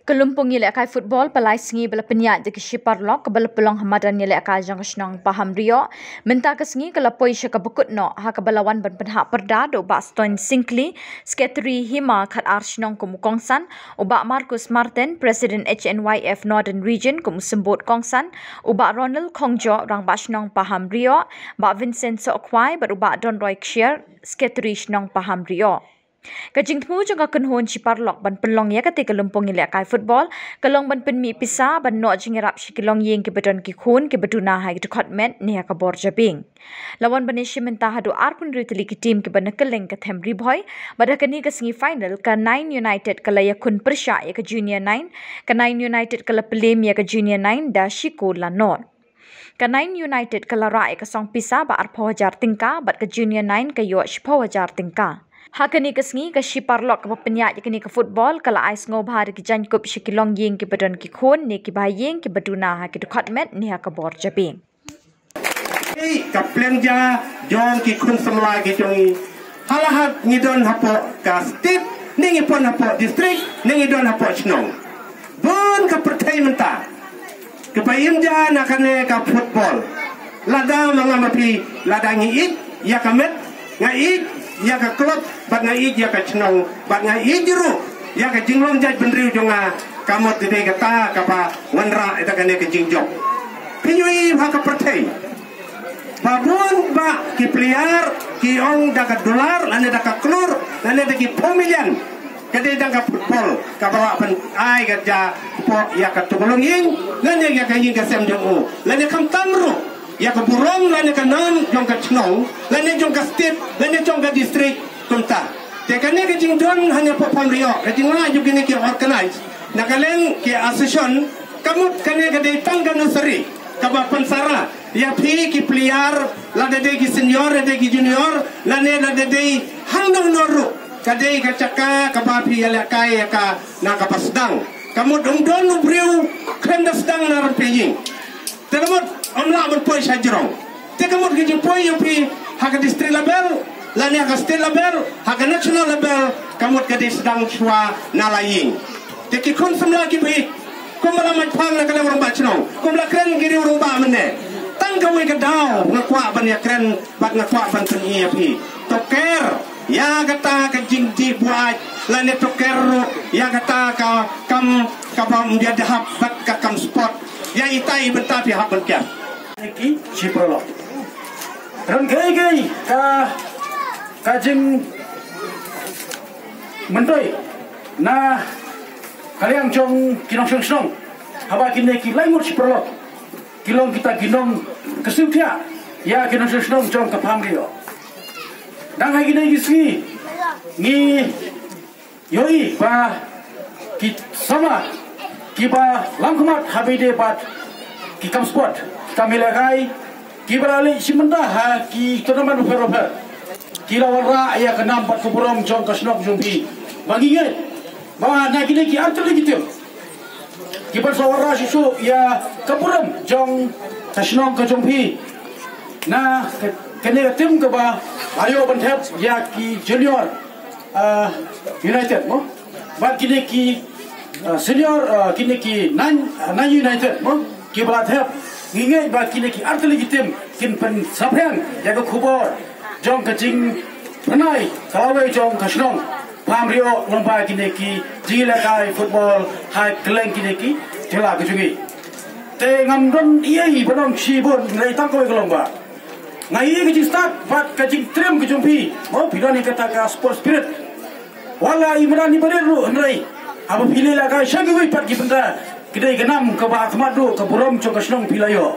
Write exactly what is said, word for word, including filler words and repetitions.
Ka lympung ïalehkai football ba lai sngi ba la pynïaid da ki shiparalok kaba la pynlong ha madan ïalehkai jong ka shnong Pahamrioh mynta ka sngi ka la poi sha kaba kut noh, ha kaba la wan ban pynhap pyrda da u Bah Stone Syngkli, Secretary Hima Khatar Shnong kum u kongsan, u Bah Marcus Martin, President H N Y F Northern Region kum u symbud kongsan, u Bah Ronald Khongjoh, Rangbah Shnong Pahamrioh, Bah Vincent Sohkhwai bad u Bah Donroy Kshiar, Secretary Shnong Pahamrioh. Ka jingthmu jong ka kynhun shiparalok ban pynlong ïa katei ka lympung ïalehkai football ka long ban pynmih pisa ban noh jingïarap sha ki longïing kiba don ki khun kiba duna ha ki dkhot met ne ha ka bor jabieng. La wan ban ïashim bynta haduh arphew hynriew tylli ki team kiba na kylleng ka them Ri Bhoi, bad ha kane ka semi final ka Nine United ka la ïakhun pyrshah ïa ka Junior Nine, ka Nine United ka la pyllim ïa ka Junior Nine da shi kol la nod. Ka Nine United ka la rah ïa ka song pisa ba arphew hajar tyngka bad ka Junior Nine ka ïoh shiphew hajar tyngka. Ha kane ka sngi ka shiparalok kaba pynïaid ïa kane ka football ka la ai sngewbha da ki jaiñkup sha ki longïing kiba don ki khun ne kiba ha ïing kiba duna ha ki dkhot met ne ha ka bor jabieng. Ei, ka pleng ja jong ki khun samla ki jong i. Ha la hat ngi don hapoh ka state, ne ngi pon hapoh district, ne ngi don hapoh shnong. Bun ka pyrthei mynta kaba im ja na kane ka football. Lada ma nga ma phi, lada ngi ïeit ïa ka met, nga ïeit ïa ka club, bad nga ïeit ïa ka shnong, bad nga ïeit ruh ïa ka jinglong jaitbynriew jong nga, ka mut ka dei kata kaba wanrah ïa kane ka jingjop. Phi ïohi ha ka pyrthei ba bun ba ki player ki ong da ka dollar lane da ka klur lane da ki phew million. Ka dei tang ka football kaba lah ban ai ka ja pok ïa ka tu ka longïing lane ïa ka ïing ka sem jong u, lane khamtam ruh ïa ka burom lane ka nam jong ka shnong lane jong ka state lane jong ka district. Kumta te kane ka jingdon hangne hapoh Pahamrioh, ka jinglah jong kine ki organize na ka liang ki association, ka mut kane ka dei tang ka nursery kaba pynsara ïa phi ki player, lada dei ki senior, lada dei ki junior, lane lada dei hangno hangno ruh, ka dei ka jaka kaba phi ïalehkai ïa ka na kaba sdang. Ka mut um don u briew khlem da sdang na Rangphaïing, te ka mut um lah ban poi sha jrong. Te ka mut ka jingpoi ïa phi ha ka district level lane ha ka state level, ha ka national level, ka mut ka dei sdang shuwa na la ïing. Te ki khun samla kiba ïeit, kumba la mait phang na ka liang u rangbah shnong, kumba la kren ki riew rangbah mynne, tang kawei ka daw nga kwah ban ïakren bad nga kwah ban pyni ïa phi. To ker ïa kata ka jingdih buaid lane to ker ruh ïa kata ka kam kaba ym ïadei hap bad ka kam sport. Ïa ita i bynta phi hap ban ker. Ki shiparalok, ran kei kei ka ka jingmyntoi na ka liang jong ki nongshong shnong, haba kine ki lai ngut shiparalok ki long kita ki nongkyrsiew thiah ïa ki nongshong shnong jong ka Pahamrioh. Dang ha kine ki sngi ngi ïohi ba ki samla kiba lam khmat ha ba ïadei bad ki kam sport, ki kam ïalehkai, kiba la leit shim bynta ha ki tournament bapher bapher, ki la wanrah ïa ka nam bad ka burom jong ka shnong jong phi. Ba ngi ngeit ba na kine ki artylli ki team kiban sa wanrah shuh shuh ïa ka burom jong ka shnong ka jong phi. Na ka, kane ka team kaba la ïoh ban thep ïa ki junior, ah, United mo, bad kine ki, ah, senior, ah, kine ki Nine, ah, Nine United mo, kiba la thep. Ngi ngeit ba kine ki artylli ki team kin pynsaphriang ïa ka khubor jong ka jingpynai ka lawei jong ka shnong Pahamrioh lyngba kine ki jingïalehkai football ha kylleng kine ki jylla ka jong ngi. Te ngam don ei ei ban ong shibun, hynrei tang kawei ka long ba nga ïohi ka jingstad bad ka jingtriem ka jong phi. Mo, phi don ïa kata ka sport spirit. Wat la i madan i barit ruh, hynrei haba phi leit ïalehkai sha kiwei pat ki bynta, ka dei ka nam kaba ha khmat ruh, ka burom jong ka shnong phi la ïoh.